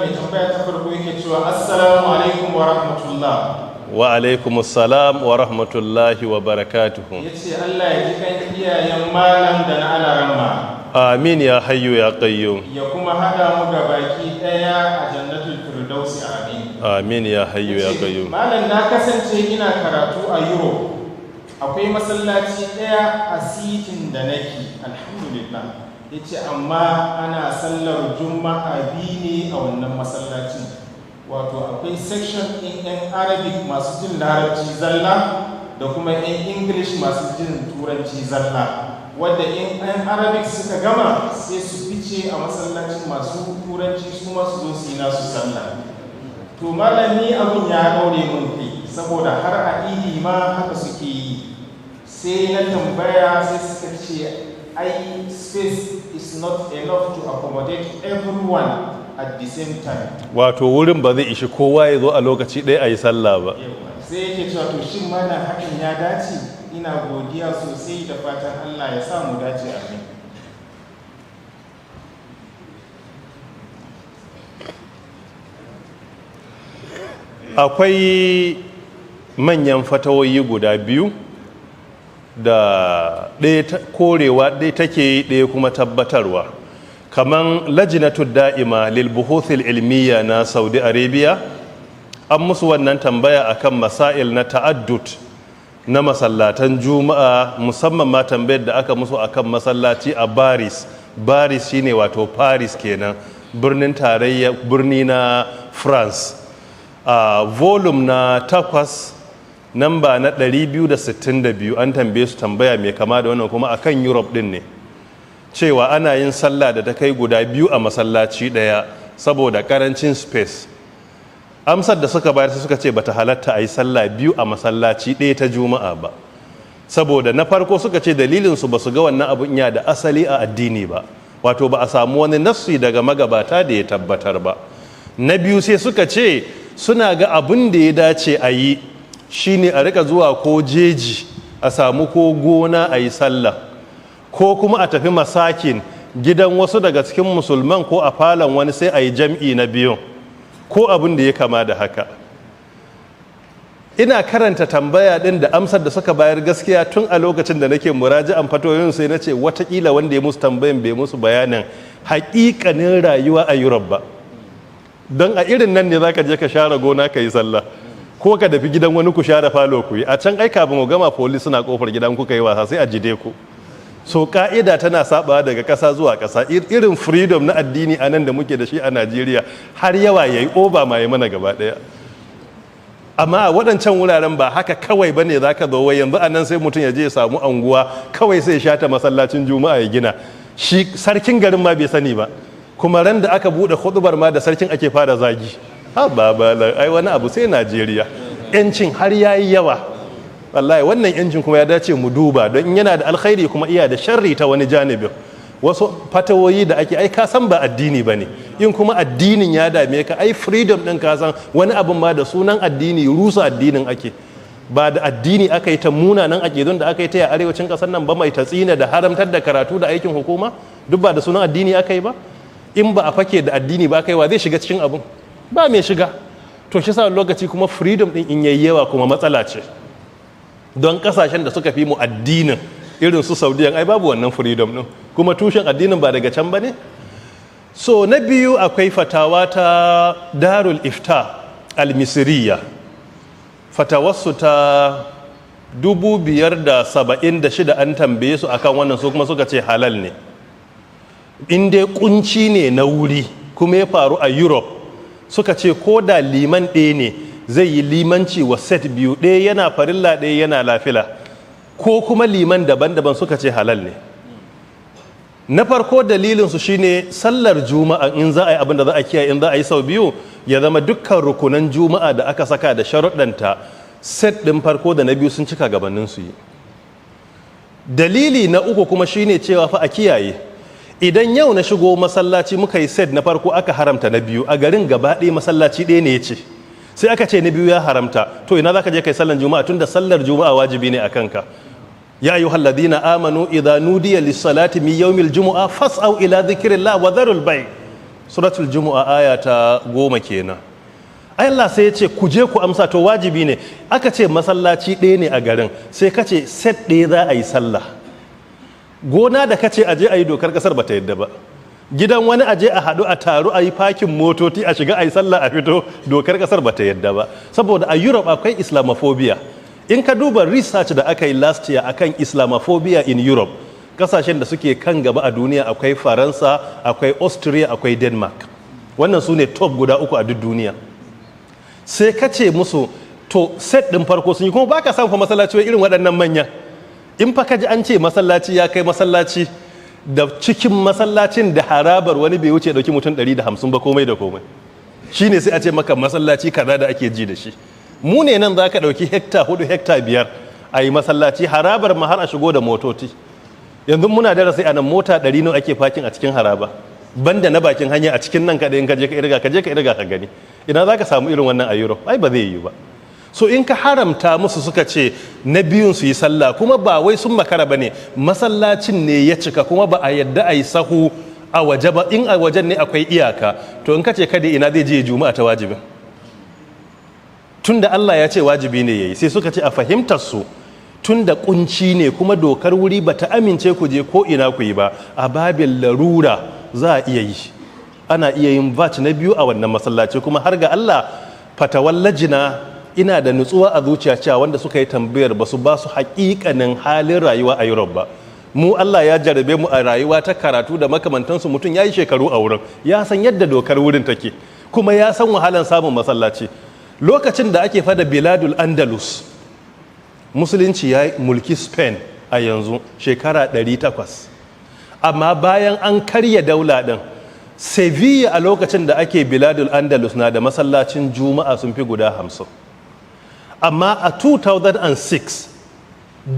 Mai tambaya ta farko yake cewa, "Assalamu alaikum wa rahmatullah." Wa alaikum assalam wa rahmatullahi wa barakatuhu. Ya ce Allah ya ji kan iyayen malam da na alaramma. Amin ya hayyu ya qayyum. Ya kuma haɗa mu ga baki ɗaya a Jannatul Firdausi, amin. Amin ya hayyu ya Yace, qayyum. "Malam, na kasance ina karatu a Europe. Akwai masallaci ɗaya a cityn da nake, alhamdulillah." Ya ce amma ana sallar Juma'a biyu ne a wannan masallacin, wato akwai section ɗin 'yan Arabic masu jin Larabci zalla da kuma 'yan English masu jin Turanci zalla, wadda in 'yan Arabic suka gama sai su fice a masallacin, masu Turanci su masu zo su yi nasu sallah. To malami, abin ya daure mun kai, saboda har a Idi ma haka suke yi. Sai na tambaya, sai suka ce ai space is not enough to accommodate everyone at the same time." Wato wurin ba zai ishi kowa ya zo a lokaci ɗaya a yi sallah ba. Sai yake cewa, to shin mana hakan ya dace? Ina godiya sosai, da fatan Allah ya sa mu dace, amin. Akwai manyan fatawoyi guda biyu da ɗaya korewa ɗaya take, ɗaya kuma tabbatarwa. Kaman Lajinatu Da'ima lil Buhuthil Ilmiya na Saudi Arabia, an musu wannan tambaya akan masail na ta'addud na masallatan Juma'a, musamman ma tambayar da aka musu akan masallaci a Paris. Paris shine wato Paris kenan, birnin tarayya, birni na France. A volume na 8, namba na 262, an tambaye su tambaya mai kama da wannan, kuma akan Europe din ne, cewa ana yin sallah da ta kai guda biyu a masallaci ɗaya saboda karancin space. Amsar da suka bayar, sai suka ce bata halatta a yi sallah biyu a masallaci ɗaya ta Juma'a ba, saboda na farko suka ce dalilinsu, ba su ga wannan abun ya da asali a addini ba, wato ba a samu wani nassi daga magabata da ya tabbatar ba. Na biyu, sai suka ce suna ga abun da ya dace a yi shine a rika zuwa ko jeji a samu ko gona a yi sallah, ko kuma a tafi masakin gidan wasu daga cikin musulman, ko a falon wani sai a yi jam'i na biyun, ko abin da ya kama da haka. Ina karanta tambaya din da amsar da suka bayar, gaskiya tun a lokacin da nake muraji'an fatoyin, sai na ce watakila wanda ya musu tambayan bai musu bayanin haƙiƙanin rayuwa a Europe ba, don a irin nan ne zaka je ka share gona ka yi sallah, ko ka tafi gidan wani ku share falo ku yi. A can ai kafin ku gama, police suna kofar gidan, kuka yi wasa sai a jide ku. So ka'ida tana saba daga ƙasa zuwa ƙasa. Irin freedom na addini a nan da muke da shi a Najeriya, har yawa yayi over ma yi mana gaba ɗaya. Amma a waɗancan wuraren ba haka kawai ba ne za ka zo wai yanzu a nan sai mutum ya je ya samu anguwa kawai sai ya shata masallacin Juma'a ya gina shi, sarkin garin ma bai sani ba, kuma ran da aka buɗe hudubar ma da sarkin ake fara zagi. Ha ba ba, ai wani abu sai Najeriya. Yancin har yayi yawa wallahi. Wannan yancin kuma ya dace mu duba, don yana da alkhairi kuma iya da sharri ta wani janibin. Wasu fatawoyi da ake, ai ka san ba addini ba ne. In kuma addinin ya dame ka, ai freedom ɗin, ka san wani abin ma da sunan addini rusa addinin ake. Ba da addini aka yi ta munanan aƙidun da aka yi ta a arewacin ƙasar nan ba, mai tatsina da haramtar da karatu da aikin hukuma, duk ba da sunan addini aka yi ba? In ba a fake da addini ba, kai wa zai shiga cikin abun? Ba mai shiga. To shi sa lokaci kuma freedom ɗin in yayi yawa kuma matsala ce, don kasashen da suka fi mu addinin, irin su Saudiyan, ai babu wannan freedom din, kuma tushen addinin ba daga can ba ne. So na biyu, akwai fatawa ta Darul Ifta Al-Misriya, fatawarsu ta 5076. An tambaye su akan wannan, su kuma suka ce halal ne in dai kunci ne na wuri kuma ya faru a Europe. Suka ce ko da liman ɗaya ne zai yi limanci wa set biyu, ɗaya yana farilla, ɗaya yana nafila, ko kuma liman daban-daban, suka ce halal ne. Na farko dalilinsu shine sallar Juma'a, in za a yi, abin da za a kiyaye in za a yi sau biyu, ya zama dukkan rukunan Juma'a da aka saka da sharuɗanta, set ɗin farko da na biyu sun cika gabanin su yi. Dalili na uku kuma shine cewa fa a kiyaye, idan yau na shigo masallaci muka yi set na farko, aka haramta na biyu, a garin gaba ɗaya masallaci ɗaya ne ya ce, sai aka ce na biyu ya haramta, to ina za ka je kai sallar Juma'a, tunda sallar Juma'a wajibi ne a kanka? Ya ayyuhal ladina amanu idza nudiya lis-salati min yawmil jumu'a fas'au ila dhikrillah wa dharul bay. Suratul Jumu'a, aya ta 10 kenan. Allah sai ya ce ku je ku amsa. To, wajibi ne. Aka ce masallaci ɗaya ne a garin, sai ka ce set ɗaya za a yi sallah. Gona da ka ce a je a yi, dokar kasar ba ta yadda ba. Gidan wani aje a haɗu, a taru, a yi fakin motoci, a shiga, a yi sallah, a fito, dokar kasar ba ta yadda ba. Saboda a Europe akwai Islamophobia. In ka duba research da aka yi last year akan Islamophobia in Europe, kasashen da suke kan gaba a duniya akwai Faransa, akwai Austria, akwai Denmark. Wannan su ne top guda uku a duk duniya. Sai ka ce musu, to, set ɗin farko sun yi, kuma baka samun masallaci irin waɗannan manya. In fa ka ji an ce masallaci ya kai masallaci, da cikin masallacin da harabar, wani bai wuce dauki mutum 150 ba, komai da komai, shine sai a ce maka masallaci kaza da ake ji da shi. Mu ne nan za ka dauki hekta 4, hekta 5 a yi masallaci, harabar ma har a shigo da motoci. Yanzu muna darasi a nan, mota 100 nawa ake fakin a cikin haraba, banda na bakin hanya? A cikin nan kaɗai, in ka je ka irga, ka je ka irga ka gani, ina za ka samu irin wannan a Europe? Ai ba zai yi ba. So in ka haramta musu, suka ce na biyun su yi sallah, kuma ba wai sun makara ba ne, masallacin ne ya cika, kuma ba a yadda a yi sahu a waje ba, in a wajen ne akwai iyaka. To, in ka ce kada, ina zai je Juma'a ta wajibin, tun da Allah ya ce wajibi ne yayi? Sai suka ce a fahimtar su, tun da kunci ne kuma dokar wuri ba ta amince ku je ko ina ku yi ba, a babin larura za a iya yi, ana iya yin batch na biyu a wannan masallaci. Kuma har ga Allah, fatawar lajina, ina da nutsuwa a zuciya cewa wanda suka yi tambayar ba su ba su haƙiƙanin halin rayuwa a Europe ba. Mu Allah ya jarabe mu a rayuwa ta karatu da makamantansu, mutum ya yi shekaru a wurin, ya san yadda dokar wurin take, kuma ya san wahalan samun masallaci. Lokacin da ake fada Biladul Andalus, Musulunci ya mulki Spain a yanzu shekara 800, amma bayan an karya daula din, Sevilla a lokacin da ake Biladul Andalus na da masallacin Juma'a sun fi guda 50. Amma a 2006,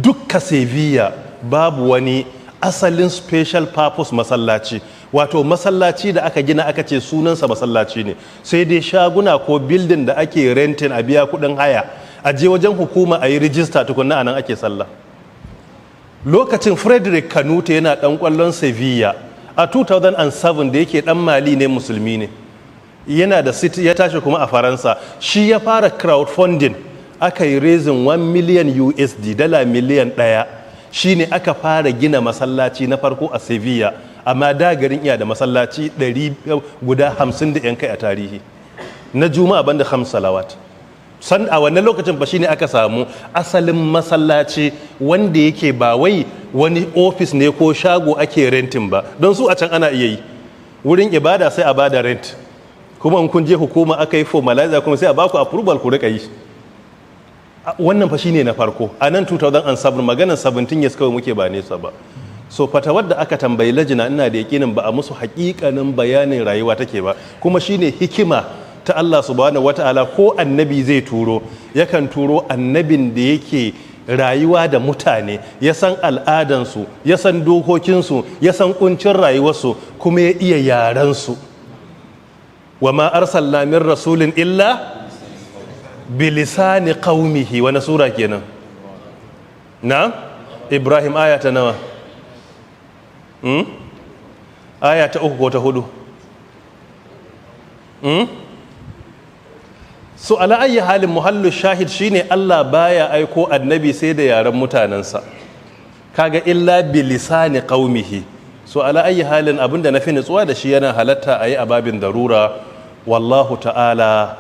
dukka Sevilla babu wani asalin special purpose masallaci, wato masallaci da aka gina aka ce sunansa masallaci ne, sai dai shaguna ko building da ake renting, a biya kudin haya, a je wajen hukuma a yi rijista tukunna, anan ake sallah. Lokacin Frederick Kanute yana dan kwallon Sevilla a 2007, da yake dan Mali ne, Musulmi ne, yana da city, ya tashi kuma a Faransa, shi ya fara crowdfunding, aka yi raising 1 million USD, dala miliyan 1, shine aka fara gina masallaci na farko a Sevilla. Amma da garin iya da masallaci 100 guda 50 da yan kai a tarihi na Juma'a, banda khams salawat. San a wannan lokacin ba shine aka samu asalin masallaci wanda yake ba wai wani ofis ne ko shago ake renting ba, don su a can ana iya yi wurin ibada, sai a bada rent, kuma in kun je hukuma aka yi formalizer, kuma sai a baku approval ku rika yi. Wannan fa shine na farko a nan 2007, maganan 17 years kawai muke, ba nesa ba. So fatawar da aka tambayi lajina, ina da yakinin ba a musu hakikanin bayanin rayuwa take ba. Kuma shine hikima ta Allah Subhanahu wata'ala, ko annabi zai turo, yakan turo annabin da yake rayuwa da mutane, ya san al'adansu, ya san dokokinsu, ya san kuncin rayuwarsu, kuma ya iya yarensu. Wa ma arsalna min rasulin illa bilisani qaumihi. Wani sura kenan na? Ibrahim, aya ta nawa? Aya ta uku ko ta hudu? So ala ayyi halin, muhallu shahid shine Allah baya aiko annabi sai da yaren mutanensa. Kaga illa bilisani qaumihi. So ala ayyi halin, abinda na fi nutsuwa da shi, yana halatta a yi a babin darura. Wallahu ta'ala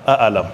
a'alam.